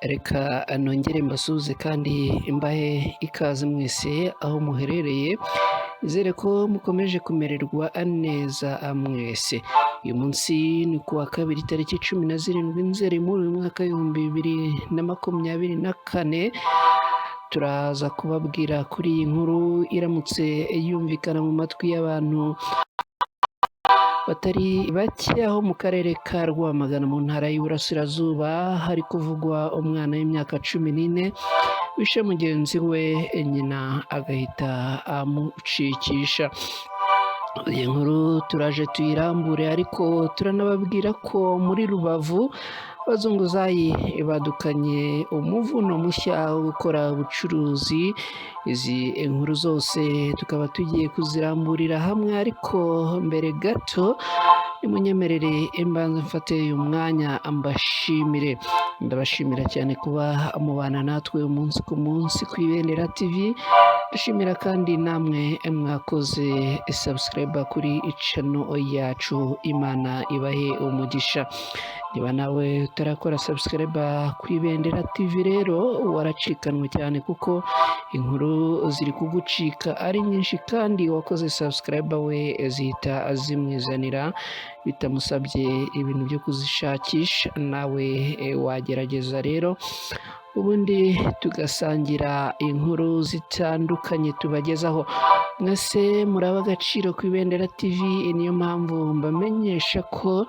Reka nongere mbasuhuze kandi mbahe ikaze mwese aho muherereye, nizere ko mukomeje kumererwa neza mwese. Uyu munsi ni ku wa kabiri tariki 17 Nzeri muri uyu mwaka w'2024, turaza kubabwira kuri iyi nkuru iramutse yumvikana mu matwi y'abantu batari bake aho mu karere ka Rwamagana mu ntara y'Iburasirazuba hari kuvugwa umwana w'imyaka 14 wishe mugenzi we nyina agahita amucikisha. Iyi nkuru turaje tuyirambure ariko turanababwira ko muri Rubavu abazunguzayi badukanye umuvuno mushya wo gukora ubucuruzi. Izi nkuru zose tukaba tugiye kuziramburira hamwe, ariko mbere gato nimunyemerere mbanze mfate uyu mwanya mbashimire. Ndabashimira cyane kuba mubana natwe umunsi ku munsi ku Ibendera TV, ndashimira kandi namwe mwakoze subscribe kuri channel yacu, Imana ibahe umugisha. Niba nawe utarakora subscribe ku Ibendera TV rero waracikanwe cyane kuko inkuru ziri kugucika ari nyinshi, kandi uwakoze subscribe we zihita zimwizanira bitamusabye ibintu byo kuzishakisha. Nawe wagerageza rero ubundi tugasangira inkuru zitandukanye tubagezaho. Mwese muraba agaciro ku Ibendera TV, niyo mpamvu mbamenyesha ko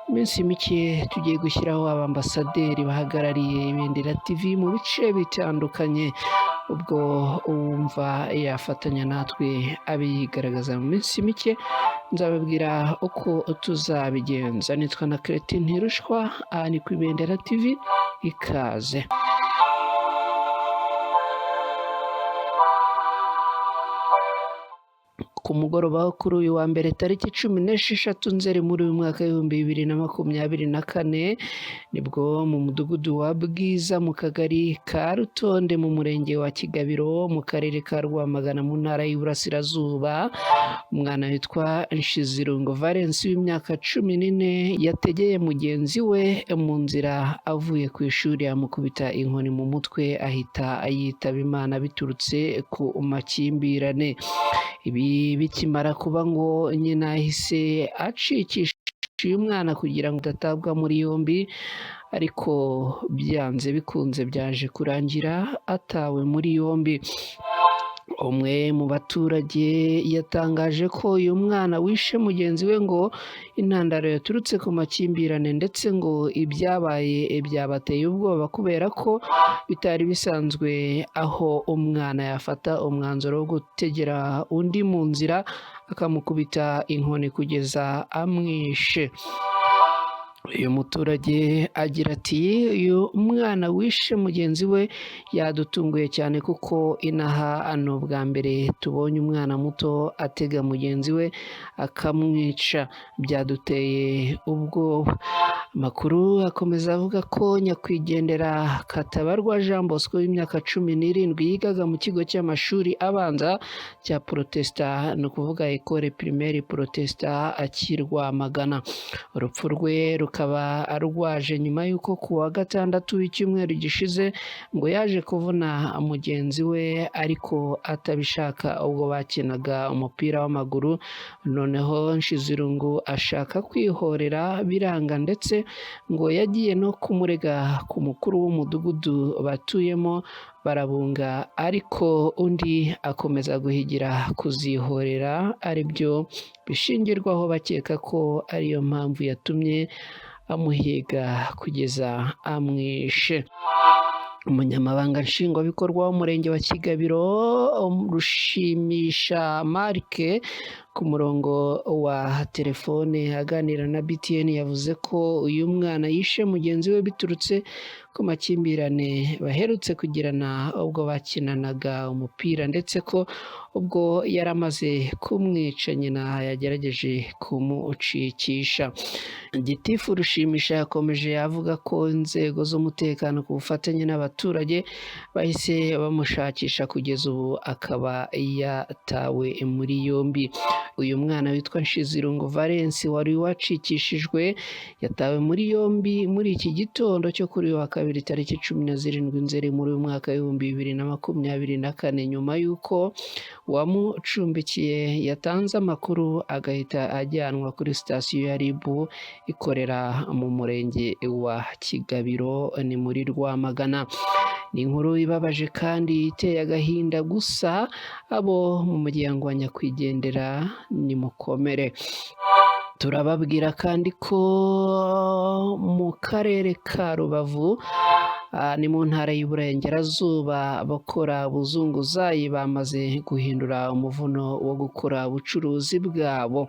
mu minsi mike tugiye gushyiraho abambasaderi bahagarariye Ibendera TV mu bice bitandukanye, ubwo uwumva yafatanya natwe abigaragaza mu minsi mike, nzababwira uko tuzabigenza. Nitwa na Cletin Ntirushwa, aha ni ku Ibendera TV, ikaze. Ku mugoroba wo kuri uyu wa mbere tariki 16 Nzeri muri uyu mwaka w'2024, nibwo mu mudugudu wa Bwiza mu kagari ka Rutonde mu murenge wa Kigabiro mu karere ka Rwamagana mu ntara y'Iburasirazuba, umwana witwa Nshizirungu Valens w'imyaka 14 yategeye mugenzi we mu nzira avuye ku ishuri amukubita inkoni mu mutwe ahita yitaba Imana biturutse ku makimbirane. Ibi bikimara kuba ngo nyina yahise acikisha uyu mwana kugira ngo adatabwa muri yombi, ariko byanze bikunze byaje kurangira atawe muri yombi. Umwe mu baturage yatangaje ko uyu mwana wishe mugenzi we ngo intandaro yaturutse ku makimbirane, ndetse ngo ibyabaye byabateye ubwoba kubera ko bitari bisanzwe aho umwana yafata umwanzuro wo gutegera undi mu nzira akamukubita inkoni kugeza amwishe. Uyu muturage agira ati uyu mwana wishe mugenzi we yadutunguye cyane kuko inaha ni ubwa mbere tubonye umwana muto atega mugenzi we akamwica, byaduteye ubwoba. Amakuru akomeza avuga ko nyakwigendera Katabarwa Jean Bosco w'imyaka 17 yigaga mu kigo cy'amashuri abanza cya Protesta, ni ukuvuga Ecole Primaire Protesta Rwamagana. Urupfu rwe rukaba rwaje nyuma y'uko ku wa gatandatu w'icyumweru gishize ngo yaje kuvuna mugenzi we ariko atabishaka ubwo bakinaga umupira w'amaguru, noneho Nshizirungu ashaka kwihorera biranga, ndetse ngo yagiye no kumurega ku mukuru w'umudugudu batuyemo barabunga, ariko undi akomeza guhigira kuzihorera, aribyo bishingirwaho bakeka ko ariyo mpamvu yatumye amuhiga kugeza amwishe. Umunyamabanga nshingwabikorwa w'umurenge wa Kigabiro Rushimisha Marc ku murongo wa telefone aganira na BTN yavuze ko uyu mwana yishe mugenzi we biturutse ku makimbirane baherutse kugirana ubwo bakinanaga umupira, ndetse ko ubwo yari amaze kumwica nyina yagerageje kumucikisha. Gitifu Rushimisha yakomeje avuga ko inzego z'umutekano ku bufatanye n'abaturage bahise bamushakisha kugeza ubu akaba yatawe muri yombi. Uyu mwana witwa Nshizirungu Valens wari wacikishijwe yatawe muri yombi muri iki gitondo cyo kuri uyu wa kabiri tariki 17 Nzeri muri uyu mwaka w'2024, nyuma y'uko uwamucumbikiye yatanze amakuru agahita ajyanwa kuri sitasiyo ya RIB ikorera mu murenge wa Kigabiro, ni muri Rwamagana. Ni inkuru ibabaje kandi iteye agahinda, gusa abo mu muryango wa nyakwigendera nimukomere. Turababwira kandi ko mu karere ka Rubavu, ni mu ntara y'Iburengerazuba, abakora ubuzunguzayi bamaze guhindura umuvuno wo gukora ubucuruzi bwabo.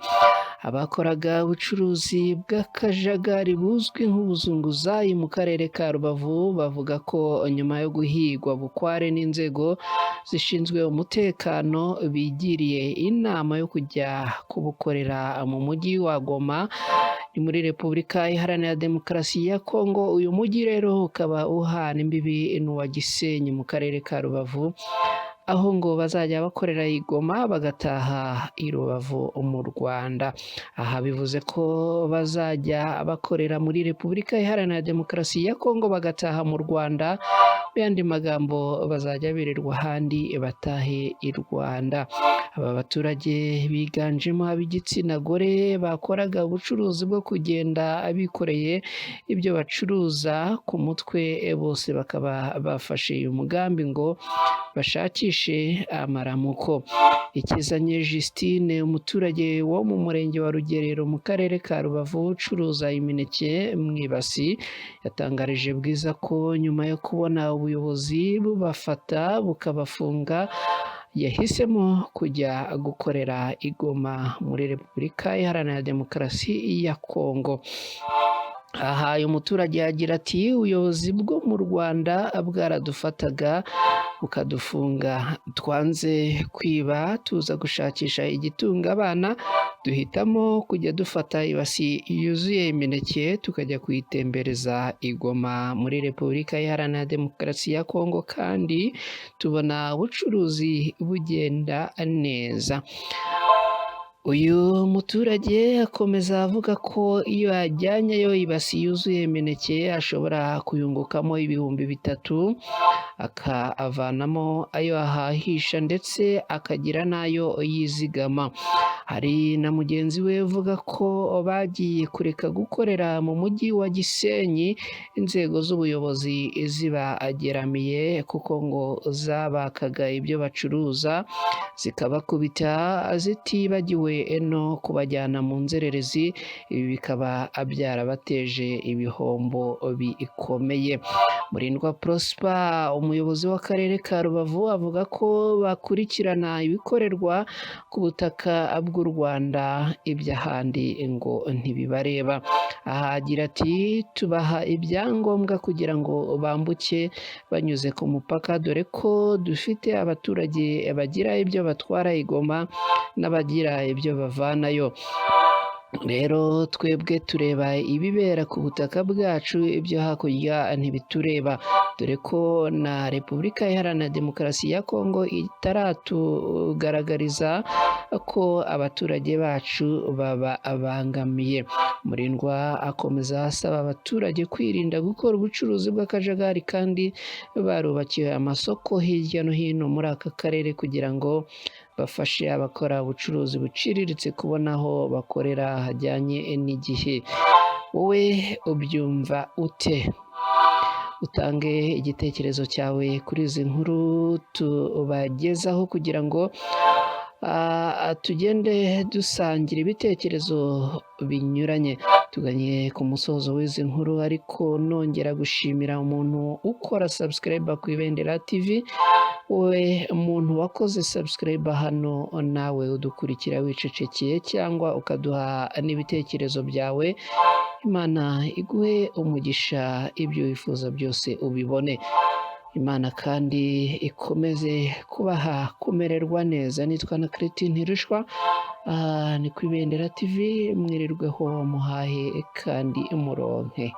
Abakoraga ubucuruzi bw'akajagari buzwi nk'ubuzunguzayi mu karere ka Rubavu bavuga ko nyuma yo guhigwa bukware n'inzego zishinzwe umutekano bigiriye inama yo kujya kubukorera mu mujyi wa Goma, ni muri Repubulika Iharanira Demokarasi ya Kongo. Uyu mujyi rero ukaba uhana imbibi n'uwa Gisenyi mu karere ka Rubavu, aho ngo bazajya bakorera i Goma bagataha i Rubavu mu Rwanda. Aha bivuze ko bazajya bakorera muri Repubulika Iharanira Demokarasi ya Kongo bagataha mu Rwanda, mu yandi magambo bazajya birirwa ahandi batahe i Rwanda. Aba baturage biganjemo ab'igitsina gore bakoraga ubucuruzi bwo kugenda bikoreye ibyo bacuruza ku mutwe, bose bakaba bafashe uyu mugambi ngo bashakishe amaramuko. Ikizanye Justine, umuturage wo mu murenge wa Rugerero mu karere ka Rubavu ucuruza imineke mu ibasi, yatangarije Bwiza ko nyuma yo kubona ubuyobozi bubafata bukabafunga yahisemo kujya gukorera i Goma muri Repubulika Iharanira Demokarasi ya Kongo. Aha uyu muturage agira ati ubuyobozi bwo mu Rwanda bwaradufataga bukadufunga, twanze kwiba tuza gushakisha igitunga abana, duhitamo kujya dufata ibasi yuzuye imineke tukajya kuyitembereza i Goma muri Repubulika Iharanira Demokarasi ya Kongo, kandi tubona ubucuruzi bugenda neza. Uyu muturage akomeza avuga ko iyo ajyanyeyo ibasi yuzuye imineke ashobora kuyungukamo 3000, akavanamo ayo ahahisha ndetse akagira n'ayo yizigama. Hari na mugenzi we uvuga ko bagiye kureka gukorera mu mujyi wa Gisenyi inzego z'ubuyobozi zibageramiye, kuko ngo zabakaga ibyo bacuruza zikabakubita zitibagiwe no kubajyana mu nzererezi, ibi bikaba byarabateje ibihombo bikomeye. Murindwa Prosper, umuyobozi w'akarere ka Rubavu, avuga ko bakurikirana ibikorerwa ku butaka bw'u Rwanda, iby'ahandi ngo ntibibareba. Aha agira ati tubaha ibyangombwa kugira ngo bambuke banyuze ku mupaka, dore ko dufite abaturage bagira ibyo batwara i Goma n'abagira ibyo bavanayo. Rero twebwe tureba ibibera ku butaka bwacu, ibyo hakurya ntibitureba, dore ko na Repubulika Iharanira Demokarasi ya Kongo itaratugaragariza ko abaturage bacu bababangamiye. Murindwa akomeza asaba abaturage kwirinda gukora ubucuruzi bw'akajagari kandi barubakiwe amasoko hirya no hino muri aka karere kugira ngo bafashe abakora ubucuruzi buciriritse kubona aho bakorera hajyanye n'igihe. Wowe ubyumva ute? Utange igitekerezo cyawe kuri izi nkuru tubagezaho kugira ngo tugende dusangira ibitekerezo binyuranye. Tuganye ku musozo w'izi nkuru, ariko nongera gushimira umuntu ukora subscribe ku Ibendera TV, wowe muntu wakoze subscribe hano, nawe udukurikira wicecekeye cyangwa ukaduha n'ibitekerezo byawe, Imana iguhe umugisha, ibyo wifuza byose ubibone. Imana kandi ikomeze kubaha kumererwa neza. Nitwa na Christine Ntirushwa, ni ku Ibendera TV, mwirirweho muhahe kandi muronke.